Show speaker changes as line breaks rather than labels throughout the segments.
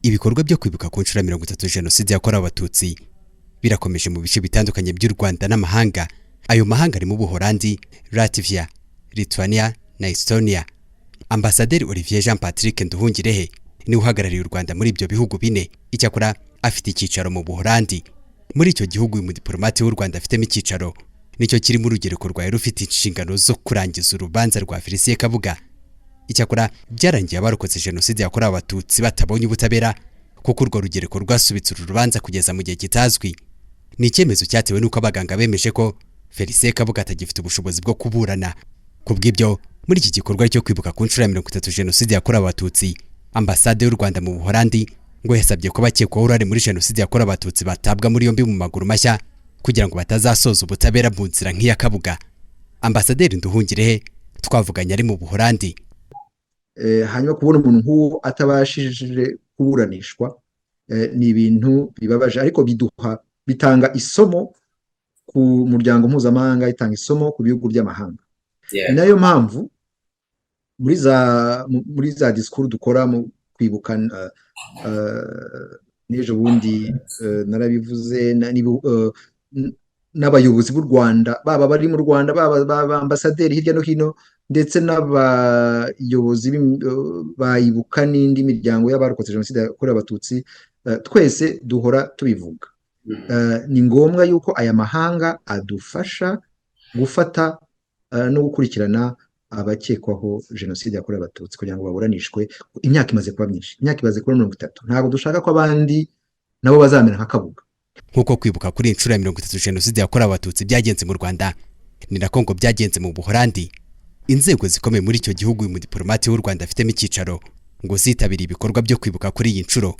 Ibikorwa byo kwibuka ku nshuro ya 30 Jenoside yakorewe Abatutsi birakomeje mu bice bitandukanye by'u Rwanda n'amahanga. Ayo mahanga arimo Ubuholandi, Latvia, Lithuania na Estonia. Ambasaderi Olivier Jean Patrick Nduhungirehe niwe uhagarariye u Rwanda muri ibyo bihugu bine. Icyakora afite icyicaro mu Buholandi. Muri icyo gihugu uyu mudiplomate w'u Rwanda afitemo icyicaro nicyo kirimo urugereko rwawe rufite inshingano zo kurangiza urubanza rwa Felicien Kabuga. Icyakora byarangiye abarokotse Jenoside yakorewe Abatutsi batabonye ubutabera, kuko urwo rugereko rwasubitse uru rubanza kugeza mu gihe kitazwi. Ni icyemezo cyatewe n'uko abaganga bemeje ko Felicien Kabuga atagifite ubushobozi bwo kuburana. Ku bw'ibyo, muri iki gikorwa cyo kwibuka ku nshuro ya 30 Jenoside yakorewe Abatutsi, Ambasade y'u Rwanda mu Buholandi ngo yasabye ko bakekwaho uruhare muri Jenoside yakorewe Abatutsi batabwa muri yombi mu maguru mashya, kugira ngo batazasoza ubutabera mu nzira nk'iya Kabuga. Ambasaderi Nduhungirehe twavuganye ari mu Buholandi.
Hanyuma kubona umuntu nk'uwo atabashije kuburanishwa ni ibintu bibabaje, ariko biduha, bitanga isomo ku muryango mpuzamahanga, itanga isomo ku bihugu by'amahanga. Ni nayo mpamvu muri za discours dukora mu kwibuka, n'ejo bundi narabivuze, n'abayobozi b'u Rwanda, baba bari mu Rwanda, baba ambasaderi hirya no hino, ndetse n'abayobozi bayibuka n'indi miryango y'abarokotse Jenoside yakorewe Abatutsi, twese duhora tubivuga. Ni ngombwa yuko aya mahanga adufasha gufata no gukurikirana abakekwaho Jenoside yakorewe Abatutsi kugira ngo baburanishwe. Imyaka imaze kuba myinshi, imyaka imaze kuba 30. Ntabwo dushaka ko abandi nabo bazamera nka Kabuga.
Nk'uko kwibuka kuri inshuro ya 30 Jenoside yakorewe Abatutsi byagenze mu Rwanda, ni nako ngo byagenze mu Buholandi. Inzego zikomeye muri icyo gihugu uyu mudiplomate w'u Rwanda afitemo icyicaro ngo zitabiriye ibikorwa byo kwibuka kuri iyi nshuro.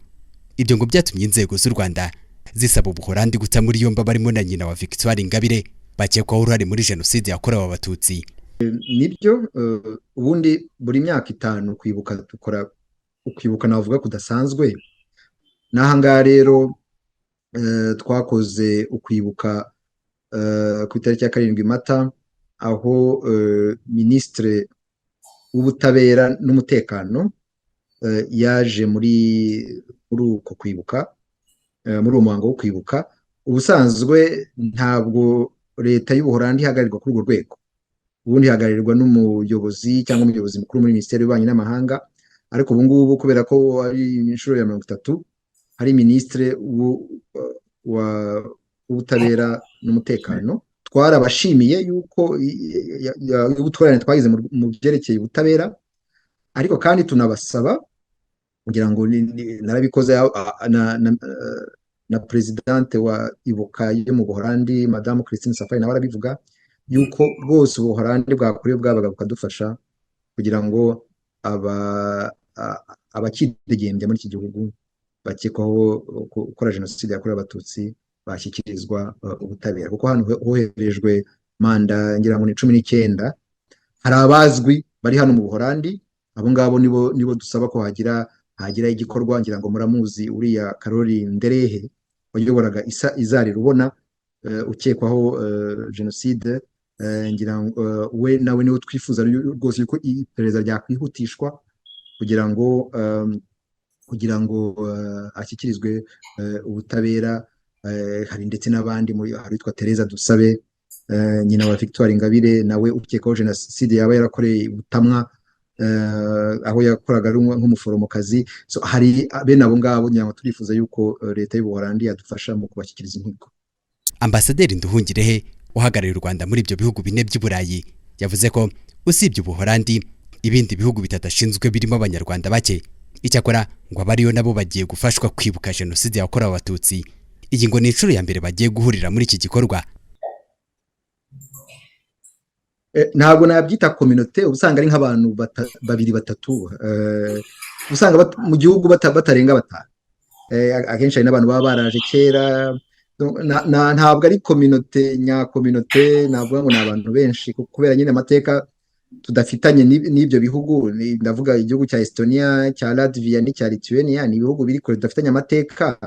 Ibyo ngo byatumye inzego z'u Rwanda zisaba Ubuholandi guta muri yombi abarimo na nyina wa Victoire Ingabire bakekwaho uruhare muri Jenoside yakorewe Abatutsi.
Nibyo, ubundi buri myaka 5 kwibuka dukora ukwibuka navuga kudasanzwe. N'aha ngaha rero twakoze ukwibuka ku itariki ya 7 Mata, aho Minisitiri w'Ubutabera n'Umutekano yaje muri uko kwibuka, muri uwo muhango wo kwibuka. Ubusanzwe ntabwo Leta y'Ubuholandi ihagararirwa kuri urwo rwego, ubundi ihagararirwa n'umuyobozi cyangwa umuyobozi mukuru muri Minisiteri y'Ububanyi n'Amahanga, ariko ubu ngubu kubera ko ari inshuro ya 30, hari Minisitiri w'Ubutabera n'Umutekano. Twarabashimiye yuko y'ubutwererane twagize mu byerekeye ubutabera, ariko kandi tunabasaba, kugira ngo narabikoze na présidente wa Ibuka yo mu Buholandi, Madamu Christine Safari, nawe arabivuga yuko rwose Ubuholandi bwakuriye bwabaga bukadufasha kugira ngo abakidegembya muri iki gihugu bakekwaho gukora Jenoside yakorewe Abatutsi bashyikirizwa ubutabera, kuko hano hoherejwe manda ngira ngo ni 19. Hari abazwi bari hano mu Buholandi, abo ngabo nibo dusaba ko hagira igikorwa. Ngira ngo muramuzi uriya Karori Nderehe wayoboraga Izari Rubona, ukekwaho jenoside. Ngira ngo we nawe niwe twifuza rwose yuko iperereza ryakwihutishwa kugira ngo ashyikirizwe ubutabera. Hari ndetse n'abandi, hari uwitwa Tereza Dusabe, nyina wa Victoire Ingabire, nawe ukekwaho jenoside yaba yarakoreye Butamwa, aho yakoraga ari nk'umuforomokazi. So hari bene abo ngabo, ngira ngo turifuza yuko Leta y'Ubuholandi yadufasha mu kubashyikiriza inkiko.
Ambasaderi Nduhungirehe uhagarariye u Rwanda muri ibyo bihugu bine by'i Burayi yavuze ko usibye Ubuholandi, ibindi bihugu bitatu ashinzwe birimo Abanyarwanda bake. Icyakora ngo abariyo nabo bagiye gufashwa kwibuka Jenoside yakorewe Abatutsi. Iyi ngo ni inshuro ya mbere bagiye guhurira muri iki gikorwa.
Ntabwo nabyita communauté, usanga ari nk'abantu babiri, batatu, usanga mu gihugu batarenga batanu. Akenshi hari n'abantu baba baraje kera. Ntabwo ari communauté nya communauté navuga ngo ni abantu benshi, kubera nyine amateka tudafitanye n'ibyo bihugu. Ndavuga igihugu cya Estonia, cya Latvia n'icya Lithuania, ni ibihugu biri kure tudafitanye amateka,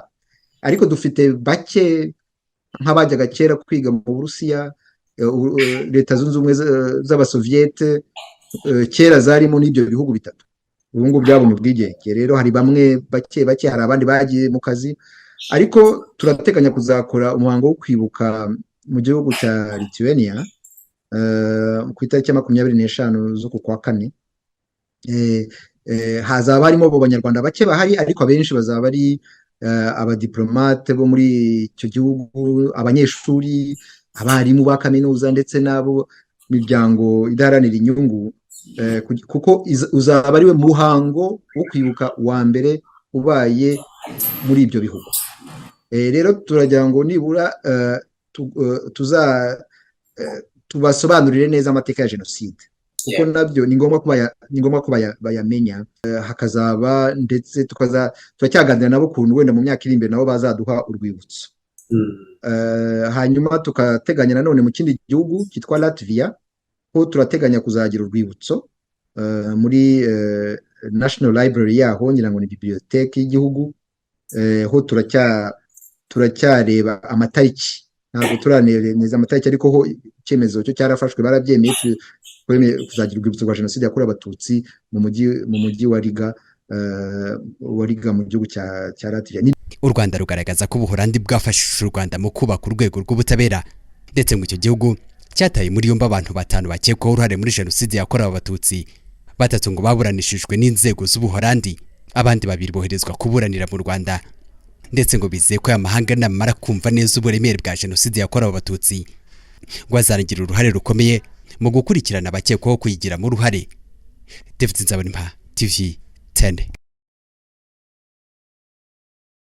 ariko dufite bake nk'abajyaga kera kwiga mu Burusiya, Leta Zunze Ubumwe z'Abasoviyete kera zarimo n'ibyo bihugu bitatu. Ubu ngubu byabonye ubwigenge. Rero hari bamwe bake bake, hari abandi bagiye mu kazi, ariko turateganya kuzakora umuhango wo kwibuka mu gihugu cya Lithuania ku itariki ya 25 z'uku kwa kane. Hazaba harimo abo Banyarwanda bake bahari, ariko abenshi bazaba ari abadiplomate bo muri icyo gihugu, abanyeshuri, abarimu ba kaminuza, ndetse n'abo miryango idaharanira inyungu, kuko uzaba ari we muhango wo kwibuka wa mbere ubaye muri ibyo bihugu. Rero turagira ngo nibura tuza tubasobanurire neza amateka ya jenoside, kuko nabyo ni ngombwa ko bayamenya. Hakazaba ndetse tukaza turacyaganira nabo ukuntu wenda mu myaka iri imbere nabo bazaduha urwibutso. Hanyuma tukateganya nanone mu kindi gihugu cyitwa Latvia, ko turateganya kuzagira urwibutso muri National Library yaho, ngira ngo ni bibliothèque y'igihugu. Ho turacyareba amatariki, ntabwo turaneza amatariki, ariko ho icyemezo cyo cyarafashwe, barabyemeye, kuzagira urwibutso rwa jenoside yakorewe Abatutsi mu mujyi wa Riga mu gihugu cya Latvia.
U Rwanda rugaragaza ko Ubuholandi bwafashije u Rwanda mu kubaka urwego rw'ubutabera, ndetse ngo icyo gihugu cyataye muri yombi abantu batanu bakekwaho uruhare muri jenoside yakorewe Abatutsi. Batatu ngo baburanishijwe n'inzego z'Ubuholandi, abandi babiri boherezwa kuburanira mu Rwanda. Ndetse ngo bizeye ko aya mahanga namara kumva neza uburemere bwa jenoside yakorewe Abatutsi, ngo azagira uruhare rukomeye mu gukurikirana abakekwaho kuyigiramo uruhare. David Nzabonimpa, TV 10.